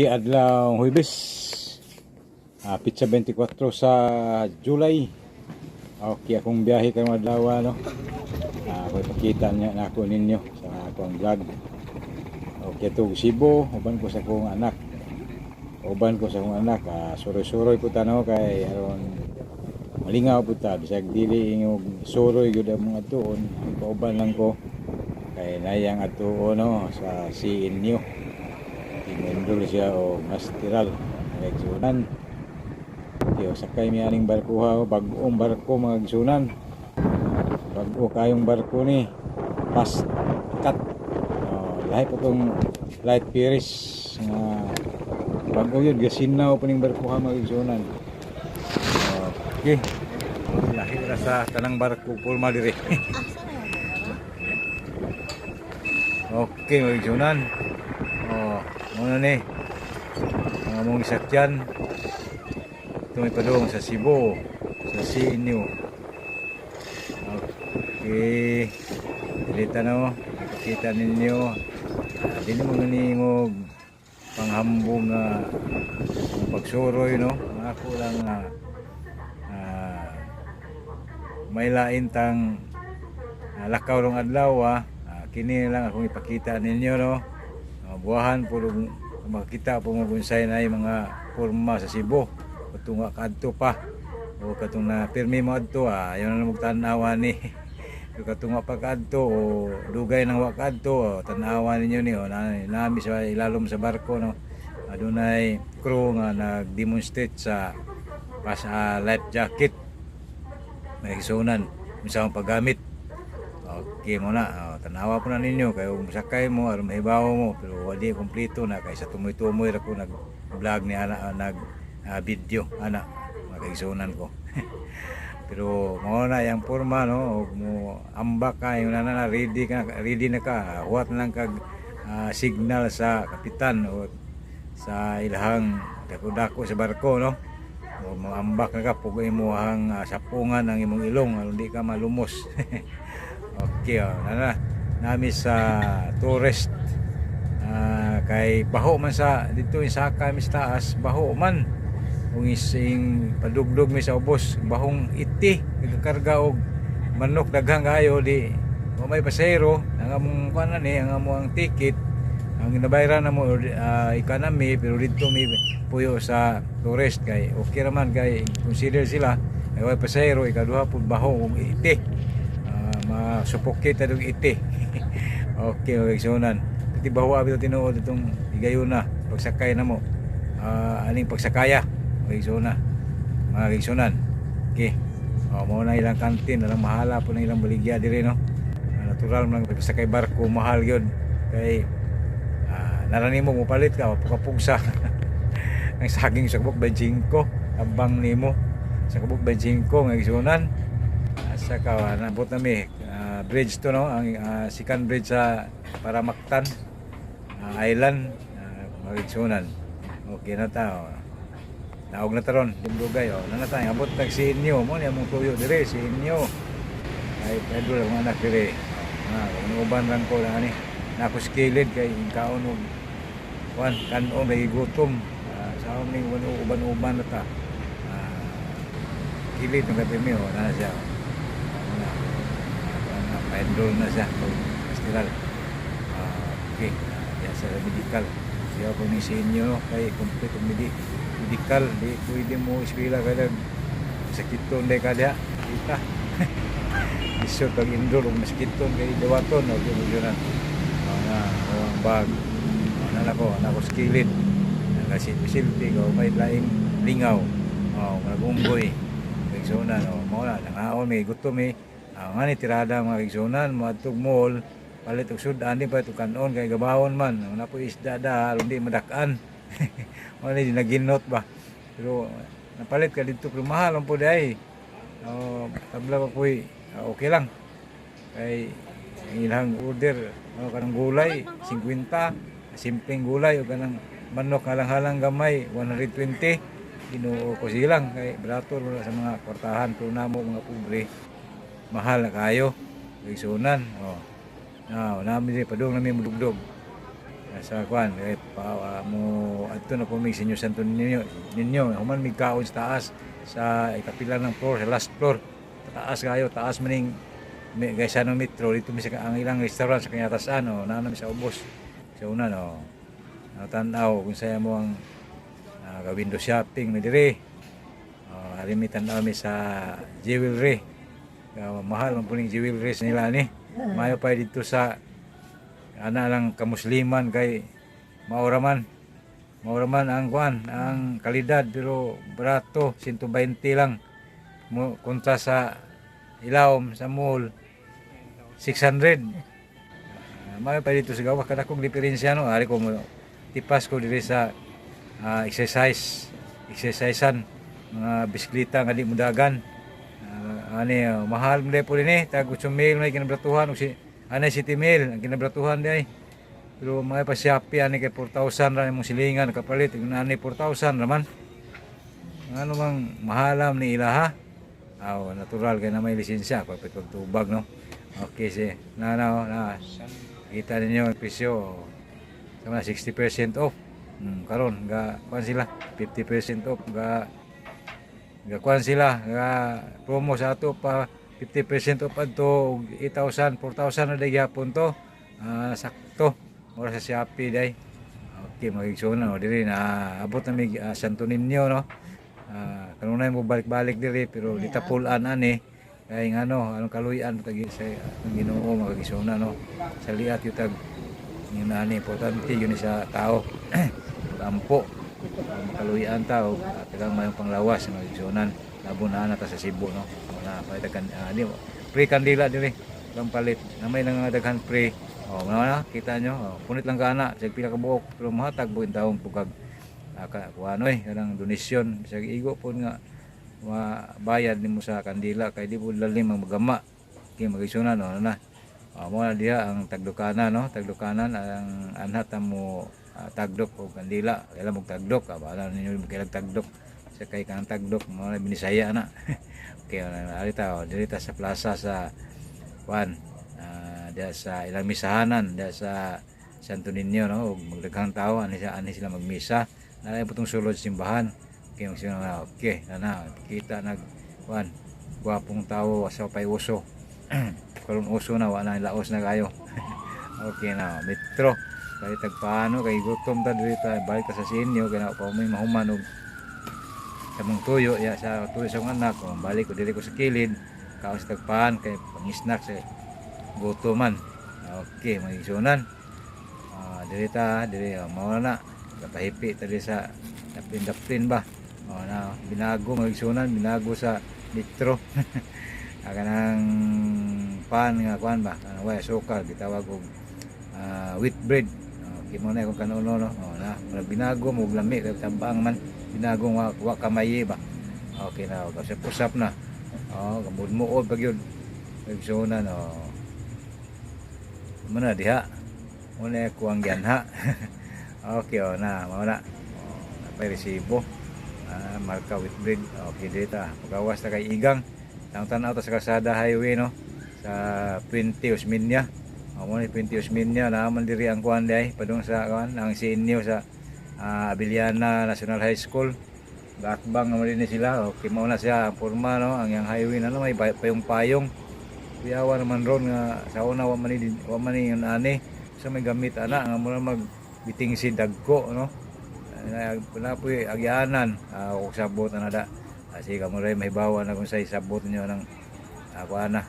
Adlaw Huwebes, petsa 24 sa July. Okay, akong biyahe karong adlaw, no. Ako ipakita niya na ako ninyo sa akong vlog. Okay, to Cebu, uban ko sa akong anak. Uban ko sa akong anak, suroy-suroy po ta, no, kay aron malingaw po ta bisag dili ingog suroy gyud ang mga atuon, pauban lang ko kay nayang atuon, no, sa CNU. Inendol siya o masteral mga igsunan. Tiyo, sakay mi aning barko ha, bag-ong barko, mga igsunan. Bag-o kayong barko ni. Fast cut. Oh, lahi pa tong light ferries nga bag-o yun, gasinaw pa ning barko ha, mga igsunan. Okay. Lahi ra sa tanang barko pulma diri. Okay, mga igsunan. Oh, muna ni. Ang among sakyan. Ito may padung sa Cebu, sa CNU. Okay. Dilita, no. Ipakita ninyo. Dili mo ningog panghambog nga ang pagsuroy, no. Ang ako lang nga may lain tang lakaw rong adlaw ah. Kini lang akong ipakita ninyo, no. Buwahan po makita po mo kung na mga porma sa Cebu. Katong wa kadto pa o katong na pirmi mo adto ah, ayaw na magtan-awa ni. Pero katong wa pa kadto o dugay nang wa kadto, o, tan-awa ninyo ni o na, nami sa ilalom sa barko, no. Adunay crew nga nag-demonstrate sa pas life jacket may isunan unsa ang paggamit. Okay mo na. Oh, tanawa po na ninyo kay kung sakay mo aron mahibaw mo, pero wali kompleto na kay sa tumoy-tumoy ra ko nag vlog ni ana, nag video ana, mga kaigsunan ko. Pero mao na yang porma, no, og mo ambak ka yung na ready ka, ready na ka, huwat na lang kag signal sa kapitan o sa ilahang dako-dako sa barko, no. O moambak na ka, pugoy mo ang sapungan ang imong ilong aron di ka malumos. Okay, oh, na nami sa tourist. Kay baho man sa dito yung saka mi sa taas, baho man. Kung ising padugdog mi sa ubos, bahong iti, nagkarga og manok daghang kayo di wa may pasahero. Ang among kuan ni, ang among ticket ang nabayran na mo economy, pero dito mi puyo sa tourist kay okay raman kay consider sila ay way pasahero. Ikaduha pud, baho og iti, ma-suffocate adong iti. Okay, okay sunan iti baho abi tinuod itong higayuna pagsakay na mo aning pagsakaya, okay suna mga kaigsunan. Okay, oh, mao na ilang kantin, alang mahala po ng ilang baligya diri, no. Natural man lang pagsakay barko mahal gyud kay narani mo mopalit ka pugsa ang saging sa kabuk 25, tabang nimo sa kabuk 25 nga igsunan. Asa ka nabot na mi bridge to, no, ang second bridge sa para Mactan Island, mga igsunan. Okay na ta, oh. Naog na taron dugay, oh, na ta abot tag sa inyo mo ni among tuyo dire sa inyo ay pedro ang anak dire ah, kung uban lang ko lang ani na ako sa kilid kay kaon og kuan kanon lagi gutom. Sa aming uban-uban na ta kilid ng gabi mi, oh, na siya, oh. Na na pa-enroll na siya pag pastiral. Okay, yan sa medical siya po ni sa inyo, no? Kay complete ang medical, di pwede mo eskwela kay nag sakiton day kada kita isod pag enroll og masakiton kay dawaton. Okay mo yun oh, na oh, ang bag oh, na ko na ko sa kilid kasi silpi ko may laing lingaw, oh, magunggoy kaigsunan. Oh, mao na nangaon may gutom eh. Nga ni tirada, mga kaigsunan, moadtog mall palit og sudan di pa ito kanon kay gabahon man na po isda da aron di madak-an. Mao ni naginot ba, pero napalit ka dito pero mahal ang po day. Oh, tabla pa po'y okay lang kay ang ilang order ano kanang gulay 50, simpleng gulay o kanang manok halang-halang gamay 120. Ginoo ko silang kay barato wala sa mga kwartahan, pero namo mga pobre mahal na kayo igsunan. Oh, na namin di padung namin mudugdog sa kwan kay pa mo adto. Dito na po mig sa inyo Santo Niño ninyo. Human mig kaon sa taas sa ikapila ng floor, sa last floor. Taas kayo, taas maning Gaisano Metro dito mi sa ang ilang restaurant sa kanya taas ano, naa mi sa ubos. Sa una no. Tan-aw kung saya mo ang window shopping mi diri. Ari mi tan-aw mi sa jewelry. Mahal man po ning jewelry sa nila ni. Mayo pa dito sa ana lang kamusliman kay maura man. Maura man ang kuan, ang kalidad pero barato, 120 lang. Mo kontra sa ilawom sa mall 600. Mayo pa dito sa gawas kada kong diferensya no, ari ko mo tipas ko diri sa exercise, exercisean mga bisikleta nga di mudagan. Ani mahal mo po din eh, tag 8 mil may kinabratuhan og si anay 7 mil ang kinabratuhan di ay. Pero mga pa Shopee ani kay 4,000 ra imong silingan kapalit, yung ani 4,000 raman. Ano mang mahalam ni ilaha? Aw, natural kay na may lisensya pag pagtubag no. Okay si na na na kita ninyo ang presyo sama 60% off. Karon ga kuan sila 50% off, ga ga kuan sila ga promo sa ato pa 50% off adto og 8,000 4,000 na day gyapon to. Sakto mura sa Shopee day. Okay mga igsoon no, diri na abot na mig Santo Niño no. Kanunay mo balik-balik diri pero di ta pulan ani kay ngano anong kaluyan tagi sa ang Ginoo mga igsoon no. Sa liat yung tag yun ani importante yun sa tao ampo makaluyan ta og tagang mayong panglawas mga igsuonan labo na na ta sa Cebu no. Na palit kan di pre kandila diri lang palit na may nang daghan pre. Oh, mao na kita nyo, oh, punit lang ka ana sa pila ka buok pero mahatag po taong pugag ka kuan oy kanang donasyon bisag igo po nga mabayad nimo sa kandila kay di po lalim ang magama kay mga igsuonan no na. Oh, mo na diha ang tagdukanan no, tagdukanan ang anhat mo tagdok og kandila. Kailan mo tagdok, bahala ninyo mo kailang tagdok sa kay kanang tagdok mo na binisaya na. Okay na ari ta, oh, diri ta sa plaza sa kuan diha sa ilang misahanan diha sa Santo Niño no, ug magdaghang tao ani sa ani sila magmisa na po tong sulod simbahan. Okay magsigaw na, okay na na kita nag kuan gwapong tao sa pay uso karon uso na wa na laos na kayo. Okay na metro balik tag paano kay gutom ta diri ta balik ta sa sinyo kay na pa may mahuman og sa mong tuyo ya sa tuyo sa akong anak o balik ko diri ko sa kilid kaon sa tagpaan kay pang-snack sa gutoman. Okay mga igsuonan, diri ta diri, oh, mao na kapahipi ta diri sa daplin-daplin ba. Oh, na binago mga igsuonan, binago sa metro. Kanang pan nga kuan ba kanang way asukal gitawag og wheat bread. Okay mo na kung kanuno no. Oh, na murag binago mo og lami kay tabang man binago wa, wa kamayi ba. Okay na usap-usap na. Oh, kamud-muod pag yun igsuonan. Oh, mo na diha mo na kuang gianha. Okay, oh, na mao na, oh, napay resibo, marka wheat bread. Okay dita pagawas ta kay igang tang tan-aw ta sa kalsada highway no sa Puente Osmeña. Oh, mo ni Puente Osmeña na man diri ang kuan di padung sa kuan ang sinyo sa Abellana National High School. Gaakbang naman din sila. Okay mao na siya ang porma no, ang yang highway na no may payong-payong. Kuyawa naman ron nga sa una wa man ni yun ani sa may gamit ana nga mura mag biting si dagko no. Na na po agyanan og sabot na da. Sige kamo rin mahibawa na kung sa sabot niyo ng kuan na.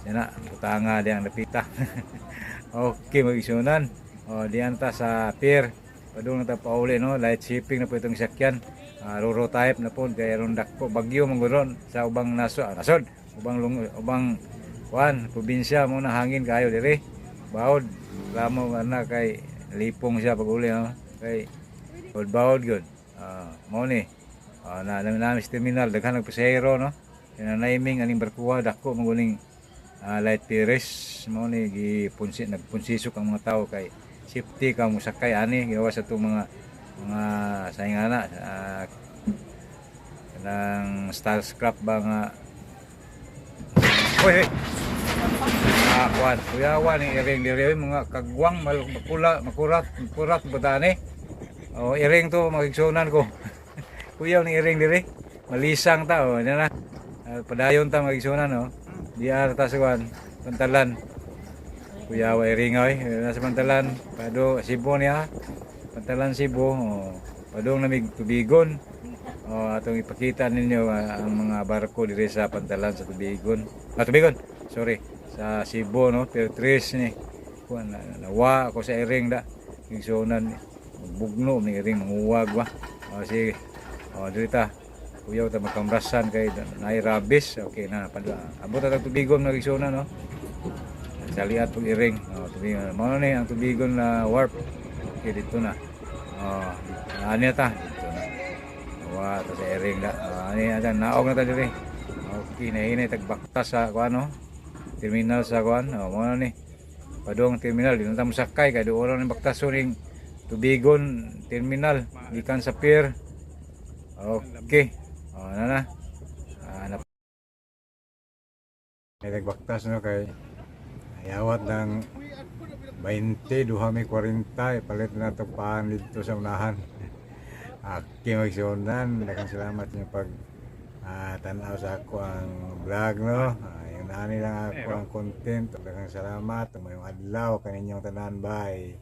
Siya na putanga di ang napita. Okay mga igsuonan. O diyan ta sa pier. Padung na ta pauli no, light shipping na po itong sakyan. Roro type na po kay ron dako bagyo man gud ron sa ubang naso, nasod, ubang lung, ubang kuan probinsya mo na hangin kayo diri. Bawod lamo na kay lipong siya pag uli no. Kay bawod bawod gud. Mao ni. Na namin sa terminal daghan nagpasahero no. Kinanaiming aning barkuha dako man guning light ferries mao ni gipunsi nagpunsisok ang mga tao kay safety ka mo sakay ani gawa sa itong mga saingana kanang star scrap ba nga. Uy, uy. Kuan, kuyawa ni iring diri oy, mga kagwang makula makurat makurat ba ni? Oh, iring to, magigsunan ko. Kuyaw ni iring diri. Malisang ta oh, na. Padayon ta, magigsunan, oh. Diar ta sa kuan, Pantalan. Kuyaw iring oy, nasa Pantalan, pado Cebu niya. Pantalan, Cebu, oh. Padong namig tubigon. Oh, atong ipakita ninyo ang mga barko diri sa Pantalan sa Tubigon. Ah, Tubigon. Sorry. Sa Cebu, no, Pier 3 ni. Kuan nawa ako sa iring da. Igsunan bugno ni iring manguwag ba. Oh, sige. Oh, diri ta. Kuyaw ta magkamrasan kay naay rabis. Okay na padua. Abot ta tag tubigon, mga igsunan, no. Sa liat pag iring. Oh, tubigon. Mao ni ang tubigon na warp. Okay, dito na. Oh, ani ta dito na. Wa ta sa iring da. Oh, ani aja naog na ta diri. Okay, nahinay tagbaktas sa kuan, no. Terminal sa kuan. Oh, mao ni. Padong terminal di na ta mosakay kay doon ni baktason ning tubigon terminal gikan sa pier. Okay. Oh, na na. Ah, na. May nagbaktas, no, kay ayawat ng 20, duha may 40, ipalit na ito paan dito sa unahan. Aki magsunan, daghang salamat niyo pag tanaw sa ako ang vlog, no. Yun ani lang ako ang content. Daghang salamat. Mayong adlaw kaninyong tanan. Bye.